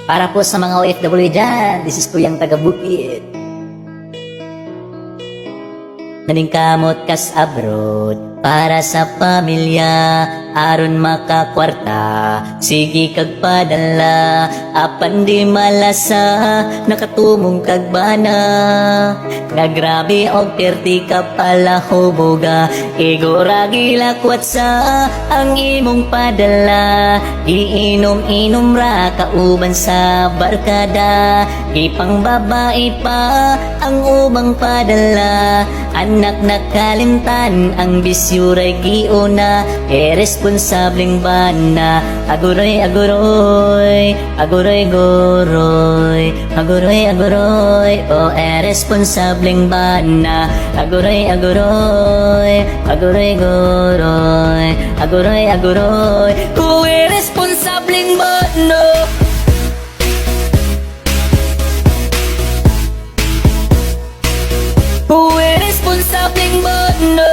Para po sa mga OFW dyan, this is Kuyang Taga-Bukid. Naningkamot kas abroad para sa pamilya, aron makakwarta, sige kag padala. Apan di malasa, nakatumong kag bana nga grabe og perti ka pala huboga. Igo ra gilakwat sa ang imong padala, giinom-inom ra kauban sa barkada, gipang babae pa ang ubang padala. Anak nakalimtan, ang bisyo ray giuna, iresponsableng bana. Aguroy, aguroy, aguroy, guroy, aguroy, aguroy, o iresponsableng bana. Aguroy, aguroy, aguroy, guroy, aguroy, aguroy, o iresponsableng bana. O iresponsableng bana.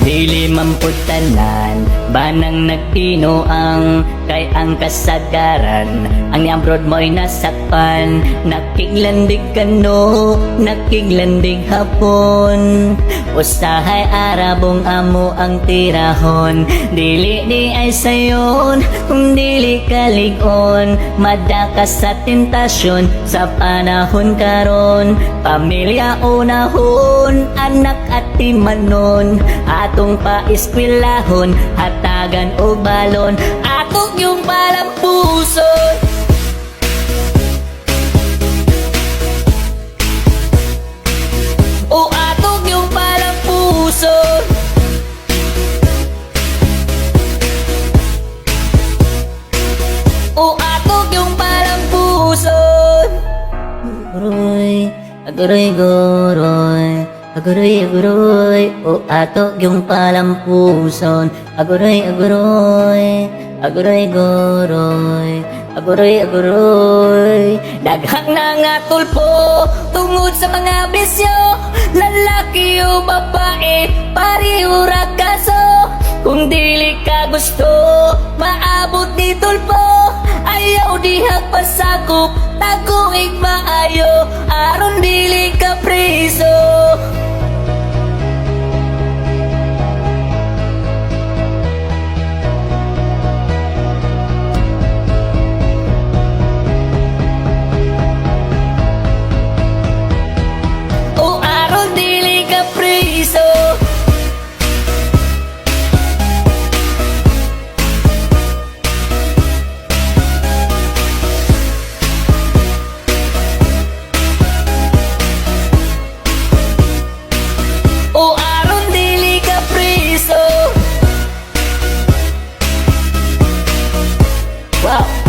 Dili man pud tanan banang nagtinuang, kay ang kasagaran ang niabroad mo'y nasakpan. Nakiglandig kano, nakiglandig hapon, usahay arabong amo ang tirahon. Dili di ay sayon kung dili kalig-on, madaka sa tentasyon sa panahon karon. Pamilya unahon, anak at timanon, atong paeskwelahon, hatagan og balon, atong yung palampuson. O atong yung palampuson. O atong yung palampuson. Aguroy, aguroy, guroy, aguroy, aguroy, o ato yung palampuson. Aguroy, aguroy, aguroy, guroy, aguroy, aguroy. Daghang na nga tulpo tungod sa mga bisyo, lalaki o babae, pareho ra kaso. Kung dili ka gusto maabot ni tulpo, ayaw dihang pasakop, taguig maayo aron dili ka preso. O aron dili ka preso. O aron dili ka preso. Wow.